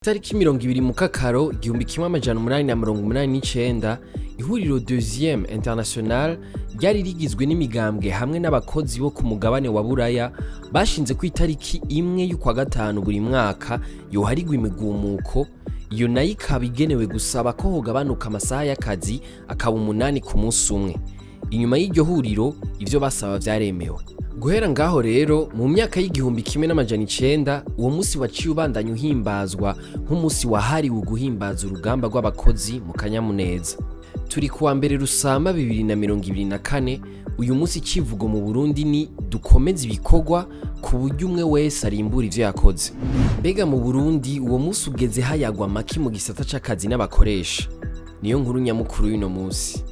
Itariki 20 Mukakaro 1889, ihuriro Deuxième International ryari rigizwe n'imigambwe hamwe n'abakozi bo ku mugabane wa Buraya bashinze ku itariki 1 y'ukwa gatanu buri mwaka yoharigwa imigumuko. Iyo nayo ikaba igenewe gusaba ko hogabanuka amasaha y'akazi akaba 8 ku munsi umwe. Inyuma y'iryo huriro, ivyo basaba vyaremewe. Guhera ngaho rero, mu myaka y'1900, uwo munsi waciye ubandanya uhimbazwa nk'umunsi wahariwe guhimbaza urugamba rw'abakozi mu kanyamuneza. Turi kuwa 1 Rusama 2024. Uyu munsi icivugo mu Burundi ni "Dukomeze ibikorwa ku buryo umwe wese arimbura ivyo yakoze". Mbega mu Burundi uwo munsi ugeze hayagwa maki mu gisata c'akazi n'abakoresha? Niyo nkuru nyamukuru y'uno munsi.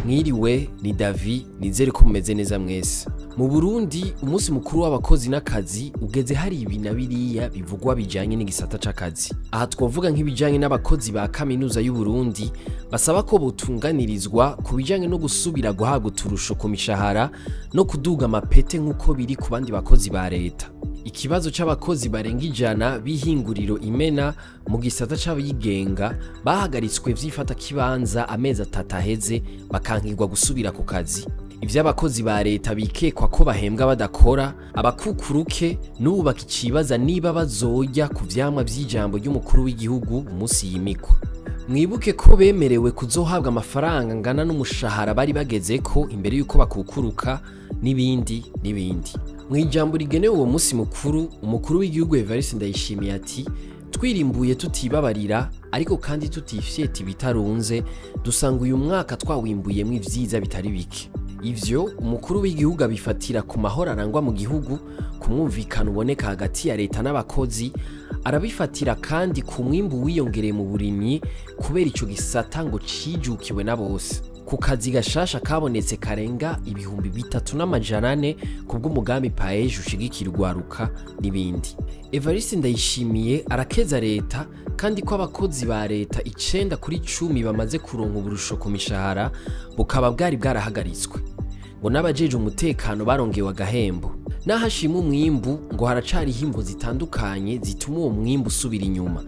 Mwiriwe, ni Davi, nizere ko mumeze neza mwese. Mu Burundi, umunsi mukuru w'abakozi n'akazi ugeze hari ibi na biriya bivugwa bijanye n'igisata c'akazi. Aha twovuga nk'ibijanye n'abakozi ba Kaminuza y'u Burundi basaba ko botunganirizwa ku bijanye no gusubira guhabwa uturusho ku mishahara no kuduga amapete nk'uko biri ku bandi bakozi ba leta. Ikibazo c'abakozi barenga 100 b'ihinguriro Imena mu gisata c'abigenga bahagaritswe vy'ifatakibanza amezi 3 aheze, bakankirwa gusubira ku kazi. Ivy'abakozi ba leta bikekwa ko bahembwa badakora, abakukuruke n'ubu bakicibaza niba bazorya ku vyamwa vy'ijambo ry'umukuru w'igihugu umunsi yimikwa. Mwibuke ko bemerewe kuzohabwa amafaranga angana n'umushahara bari bagezeko imbere y'uko bakukuruka, n'ibindi n'ibindi. Mu ijambo rigenewe uwo munsi mukuru, umukuru w'igihugu Evariste Ndayishimiye ati: "Twirimbuye tutibabarira, ariko kandi tutifyeta ibitarunze, dusanga uyu mwaka twawimbuyemwo ivyiza bitari bike". Ivyo umukuru w'igihugu abifatira ku mahoro arangwa mu gihugu, ku mwumvikano uboneka hagati ya leta n'abakozi. Arabifatira kandi ku mwimbu wiyongereye mu burimyi, kubera ico gisata ngo cijukiwe na bose, ku kazi gashasha kabonetse karenga 3400 kubw'umugambi PAEEJ ushigikira urwaruka, n'ibindi. Evariste Ndayishimiye arakeza leta kandi ko abakozi ba leta 9 kuri 10 bamaze kuronka uburusho ku mishahara, bukaba bwari bwarahagaritswe, ngo n'abajeje umutekano barongewe agahembo. Naho ashima umwimbu, ngo haracariho imvo zitandukanye zituma uwo mwimbu usubira inyuma,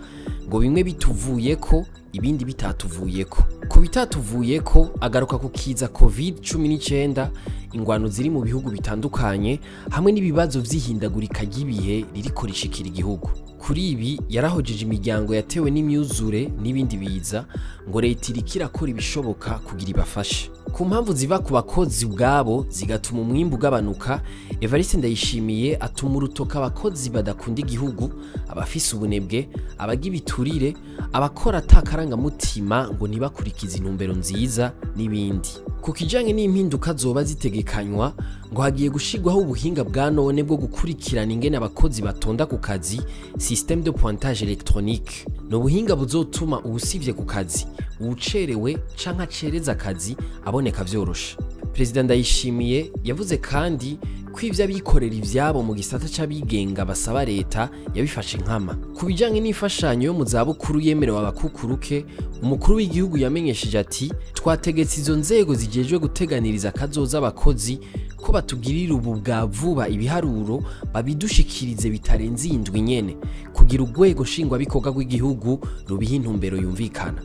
ngo bimwe bituvuyeko, ibindi bitatuvuyeko. Ku bitatuvuyeko, agaruka ku kiza COVID-19, ingwano ziri mu bihugu bitandukanye, hamwe n'ibibazo vy'ihindagurika ry'ibihe ririko rishikira igihugu. Kuri ibi yarahojeje imiryango yatewe n'imyuzure n'ibindi biza, ngo leta iriko irakora ibishoboka kugira ibafashe. Ku mpamvu ziva ku bakozi ubwabo zigatuma umwimbu ugabanuka, Evariste Ndayishimiye atuma urutoka abakozi badakunda igihugu, abafise ubunebwe, abaga ibiturire, abakora atakarangamutima ngo ntibakurikize intumbero nziza, n'ibindi. Ku kijanye n'impinduka zoba zitegekanywa, ngo hagiye gushirwaho ubuhinga bwa none bwo gukurikirana ingene abakozi batonda ku kazi, système de pointage électronique. Ni ubuhinga buzotuma uwusivye ku kazi, uwucerewe canke acereza akazi aboneka vyoroshe. Perezida Ndayishimiye yavuze kandi ko ivyo abikorera ivyabo mu gisata c'abigenga basaba leta yabifashe nkama. Ku bijanye n'imfashanyo yo mu zabukuru yemerewe abakukuruke, umukuru w'igihugu yamenyesheje ati: "Twategetse izo nzego zijejwe guteganiriza akazoza abakozi ko batugirira ubu bwa vuba ibiharuro, babidushikirize bitarenze iyi ndwi nyene, kugira urwego nshingwabikorwa rw'igihugu rubiha intumbero yumvikana".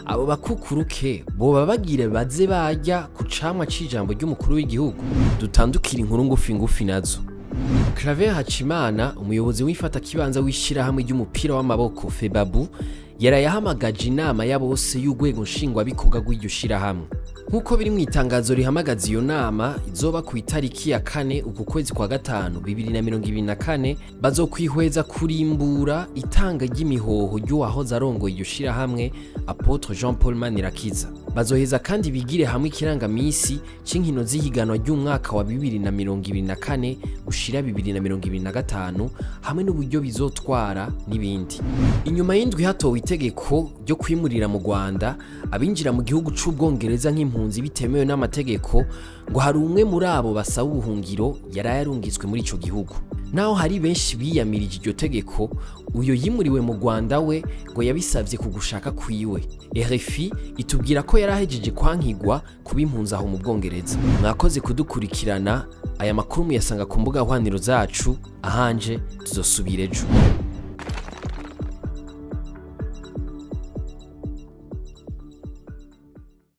Abo bakukuruke boba bagira baze barya ku camwa c'ijambo ry'umukuru w'igihugu? Dutandukira inkuru ngufi ngufi nazo. Claver Hacimana, umuyobozi w'ifatakibanza w'ishirahamwe ry'umupira w'amaboko FEBABU, yaraye ahamagaje inama ya bose y'urwego nshingwabikorwa rw'iryo shirahamwe. Nk'uko biri mu itangazo rihamagaza iyo nama izoba ku itariki ya 4 uku kwezi kwa gatanu 2024, bazokwihweza kurimbura itanga ry'imihoho ry'uwahoze arongoye iryo shirahamwe, Apôtre Jean Paul Manirakiza. Bazoheza kandi bigire hamwe ikirangamisi c'inkino z'ihiganwa ry'umwaka wa 2024 ushira 2025, hamwe n'uburyo bizotwara, n'ibindi. Inyuma y'indwi hatowe itegeko ryo kwimurira mu Rwanda abinjira mu gihugu c'Ubwongereza nk'impunzi bitemewe n'amategeko, ngo hari umwe muri abo basaba ubuhungiro yari yarungitswe muri ico gihugu. Naho hari benshi biyamirije iryo tegeko, uyo yimuriwe mu Rwanda we ngo yabisavye ku gushaka kwiwe. RFI itubwira ko yari ahejeje kwankigwa kuba impunzi aho mu Bwongereza. Mwakoze kudukurikirana. Aya makuru muyasanga ku mbuga hwaniro zacu. Ahanje tuzosubira ejo.